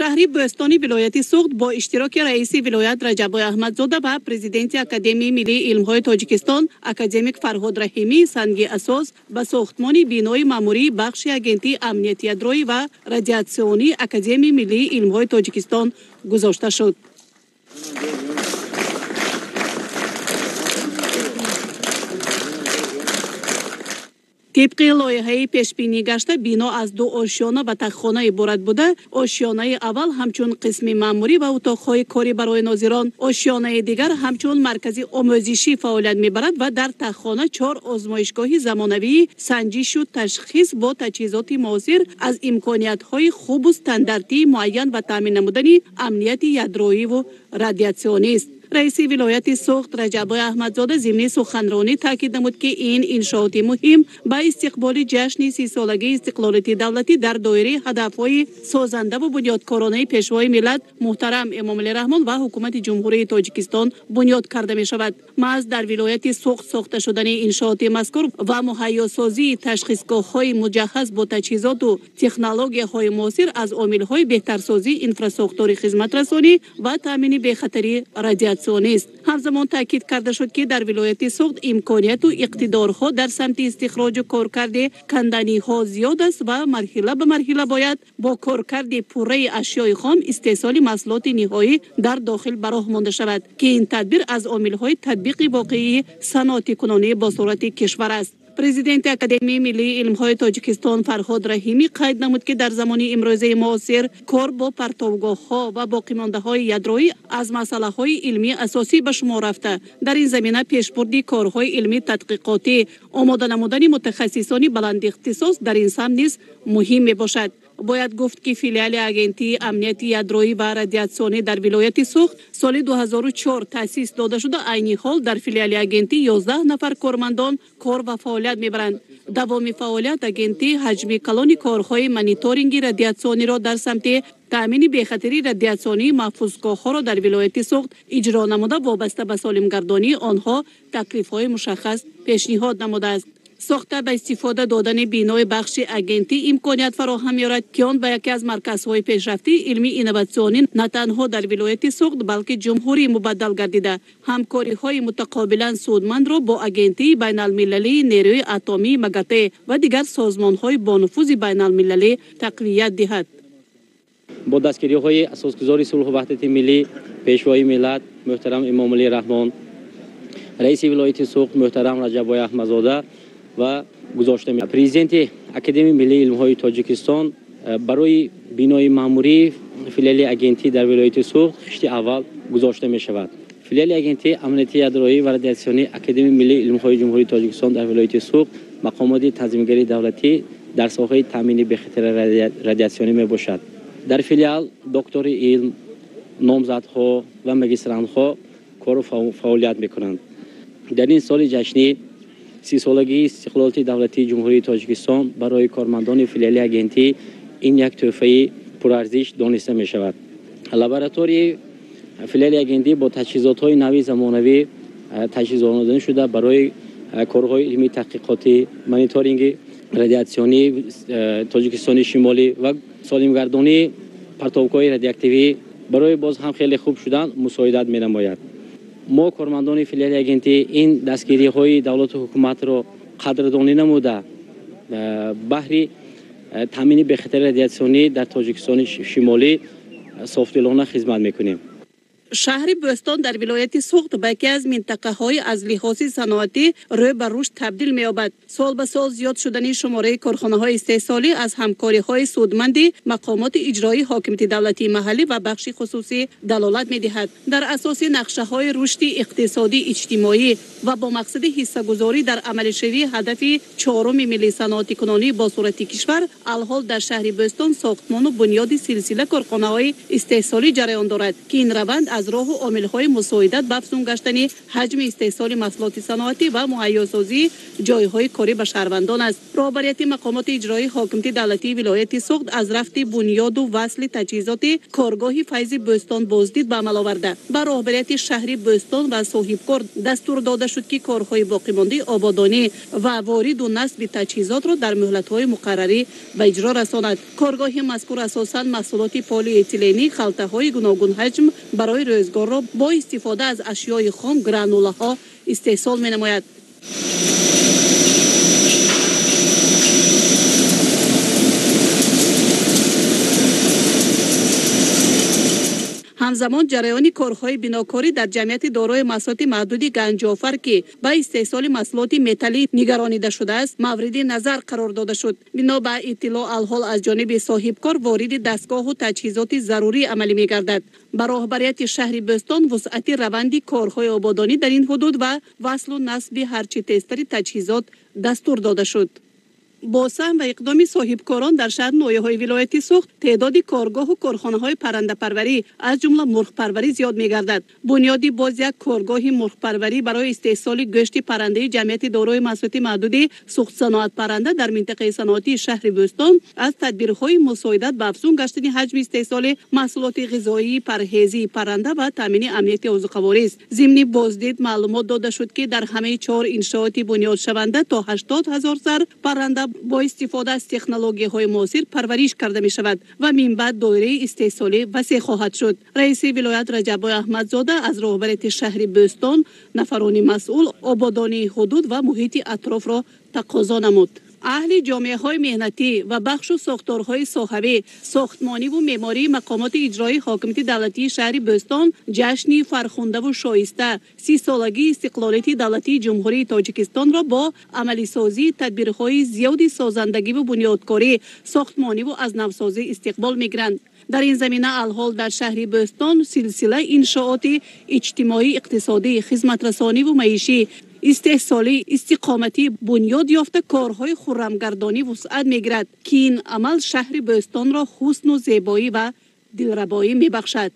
Шаҳри Бӯстони вилояти Суғд бо иштироки раиси вилоят Раҷаббой Аҳмадзода ва президенти Академияи миллии илмҳои Тоҷикистон академик Фарҳод Раҳимӣ санги асос ба сохтмони бинои маъмурии бахши агентии амнияти ядроӣ ва радиатсионии Академияи миллии илмҳои Тоҷикистон гузошта шуд. Тибқи лоиҳаи пешбинӣ гашта, бино аз ду ошёна ва таххона иборат буда, ошёнаи аввал ҳамчун қисми маъмурӣ ва утоқҳои корӣ барои нозирон, ошёнаи дигар ҳамчун маркази омӯзишӣ фаъолият мебарад ва дар таххона 4 озмоишгоҳи замонавии санҷишу ташхис бо таҷҳизоти муосир аз имкониятҳои хубу стандартии муайян ва таъмин намудани амнияти ядроиву радиатсионист. Раиси вилояти Суғд Раҷаббой Аҳмадзода зимни суханронӣ таъкид намуд, ки ин иншооти муҳим ба истиқболи ҷашни 30-солагии истиқлолияти давлатӣ дар доираи ҳадафҳои созандаву бунёдкоронаи Пешвои миллат муҳтарам Эмомалӣ Раҳмон ва ҳукумати Ҷумҳурии Тоҷикистон бунёд карда мешавад. Маҳз дар вилояти Суғд сохта шудани иншооти мазкур ва муҳайёсозии ташхисгоҳҳои муҷаҳҳаз бо таҷҳизоту технологияҳои муосир аз омилҳои беҳтарсозии инфрасохтори хизматрасонӣ ва таъмини бехатарии радиатсионист. Ҳамзамон таъкид карда шуд, ки дар вилояти Суғд имконияту иқтидорҳо дар самти истихроҷу коркарди канданиҳо зиёд аст ва марҳила ба марҳила бояд бо коркарди пурраи ашёи хом истеҳсоли маҳсулоти ниҳоӣ дар дохил ба роҳ монда шавад, ки ин тадбир аз омилҳои татбиқи воқеии саноатикунонӣ бо суръати кишвар аст. Президенти Академияи миллии илмҳои Тоҷикистон Фарҳод Раҳимӣ қайд намуд, ки дар замони имрӯзаи муосир кор бо партовгоҳҳо ва боқимондаҳои ядроӣ аз масъалаҳои илмии асосӣ ба шумор рафта, дар ин замина пешбурди корҳои илмии тадқиқотӣ, омода намудани мутахассисони баландихтисос дар ин самт низ муҳим мебошад. Бояд гуфт, ки филиали агентии амнияти ядроӣ ва радиатсионӣ дар вилояти Суғд соли 2004 таъсис дода шуда, айни ҳол дар филиали агентӣ 11 нафар кормандон кор ва фаъолият мебаранд. Давоми фаъолият агентӣ ҳаҷми калони корҳои мониторинги радиатсиониро дар самти таъмини бехатарии радиатсионии маҳфузгоҳҳоро дар вилояти Суғд иҷро намуда, вобаста ба солимгардонии онҳо таклифҳои мушаххас пешниҳод намудааст. Сохта ба истифода додани бинои бахши агентӣ имконият фароҳам меорад, ки он ба яке аз марказҳои пешрафтии илмии инноватсионӣ на танҳо дар вилояти Суғд, балки ҷумҳурӣ мубаддал гардида, ҳамкориҳои мутақобилан судмандро бо агентии байналмилалии нерӯи атомии МАГАТЭ ва дигар созмонҳои бонуфузи байналмилалӣ тақвият диҳад. Бо дастгириҳои асосгузори сулҳу ваҳдати миллӣ, Пешвои миллат муҳтарам Эмомалӣ Раҳмон, раиси вилояти Суғд муҳтарам Раҷаббой Аҳмадзода ва гузошта президенти Академияи миллии илмҳои Тоҷикистон барои бинои маъмурии филиали агентӣ дар вилояти Суғд хишти аввал гузошта мешавад. Филиали агентии амнияти ядроӣ ва радиатсионии Академияи миллии илмҳои Ҷумҳурии Тоҷикистон дар вилояти Суғд мақомоти танзимгарии давлатӣ дар соҳаи таъмини бехатари радиатсионӣ мебошад. Дар филиал доктори илм, номзадҳо ва магистрантҳо кору фаъолият мекунанд. Дар ин соли ҷашнӣ 30-солагии истиқлолияти давлатии Ҷумҳурии Тоҷикистон барои кормандони филиали агентӣ ин як тӯҳфаи пурарзиш дониста мешавад. Лабораторияи филиали агентӣ бо таҷҳизотҳои нави замонавӣ таҷҳизонида шуда барои корҳои илмии таҳқиқотӣ, мониторинги радиатсионии Тоҷикистони Шимолӣ ва солимгардонии партовгоҳи радиоактивӣ барои боз ҳам хеле хуб шудан мусоидат менамояд. Мо кормандони филиали агентӣ ин дастгириҳои давлату ҳукуматро қадрдонӣ намуда, баҳри таъмини бехатари радиатсионӣ дар Тоҷикистони Шимолӣ софдилона хизмат мекунем. Шаҳри Бӯстон дар вилояти Суғд ба яке аз минтақаҳои аз лиҳози саноатӣ рӯ ба рушд табдил меёбад. Сол ба сол зиёд шудани шумораи корхонаҳои истеҳсолӣ аз ҳамкориҳои судманди мақомоти иҷроии ҳокимияти давлатии маҳаллӣ ва бахши хусусӣ далолат медиҳад. Дар асоси нақшаҳои рушди иқтисодӣ иҷтимоӣ ва бо мақсади ҳиссагузорӣ дар амалишавии ҳадафи чоруми миллии саноатикунонӣ бо сурати кишвар, алҳол дар шаҳри Бӯстон сохтмону бунёди силсила корхонаҳои истеҳсолӣ ҷараён дорад, ки ин раванд аз аз роҳу омилҳои мусоидат ба афзун гаштани ҳаҷми истеҳсоли маҳсулоти саноатӣ ва муҳайёсозии ҷойҳои корӣ ба шаҳрвандон аст. Роҳбарияти мақомоти иҷроии ҳокимияти давлатии вилояти Суғд аз рафти бунёду васли таҷҳизоти коргоҳи Файзи Бӯстон боздид ба амал оварда, ба роҳбарияти шаҳри Бӯстон ва соҳибкор дастур дода шуд, ки корҳои боқимондаи ободонӣ ва вориду насби таҷҳизотро дар муҳлатҳои муқаррарӣ ба иҷро расонад. Коргоҳи мазкур асосан маҳсулоти полиэтиленӣ, халтаҳои гуногунҳаҷм барои рӯзгорро бо истифода аз ашёи хом, гранулаҳо истеҳсол менамояд. Ҳамзамон ҷараёни корҳои бинокорӣ дар ҷамъияти дорои маҳсулоти маҳдуди Ганҷофар, ки ба истеҳсоли маҳсулоти металлӣ нигаронида шудааст, мавриди назар қарор дода шуд. Бино ба иттилоъ, алҳол аз ҷониби соҳибкор вориди дастгоҳу таҷҳизоти зарурӣ амалӣ мегардад. Ба роҳбарияти шаҳри Бӯстон вусъати раванди корҳои ободонӣ дар ин ҳудуд ва васлу насби ҳарчи тезтари таҷҳизот дастур дода шуд. Бо саҳм ва иқдоми соҳибкорон дар шаҳр ноҳияҳои вилояти Суғд теъдоди коргоҳу корхонаҳои паррандапарварӣ, аз ҷумла мурғпарварӣ зиёд мегардад. Бунёди боз як коргоҳи мурғпарварӣ барои истеҳсоли гӯшти паррандаи ҷамъияти дорои маҳсулоти маҳдуди Суғдсаноатпарранда дар минтақаи саноатии шаҳри Бӯстон аз тадбирҳои мусоидат ба афзун гаштани ҳаҷми истеҳсоли маҳсулоти ғизоии парҳезии парранда ва таъмини амнияти озуқаворист. Зимни боздид маълумот дода шуд, ки дар ҳамаи 4 иншооти бунёдшаванда то 80 ҳазор сар парранда бо истифода аз технологияҳои муосир парвариш карда мешавад ва минбаъд доираи истеҳсолӣ васеъ хоҳад шуд. Раиси вилоят Раҷаббой Аҳмадзода аз роҳбарияти шаҳри Бӯстон, нафарони масъул ободонии ҳудуд ва муҳити атрофро тақозо намуд. Аҳли ҷомеаҳои меҳнатӣ ва бахшу сохторҳои соҳавӣ, сохтмониву меъмории мақомоти иҷроии ҳокимияти давлатии шаҳри Бӯстон ҷашни фархундаву шоиста 30-солагии истиқлолияти давлатии Ҷумҳурии Тоҷикистонро бо амалисозии тадбирҳои зиёди созандагиву бунёдкорӣ, сохтмониву аз навсозӣ истиқбол мегиранд. Дар ин замина алҳол дар шаҳри Бӯстон силсила иншооти иҷтимоӣ, иқтисодӣ, хизматрасониву маишӣ, истеҳсолӣ, истиқоматӣ бунёд ёфта корҳои хуррамгардонӣ вусъат мегирад, ки ин амал шаҳри Бӯстонро ҳусну зебоӣ ва дилрабоӣ мебахшад.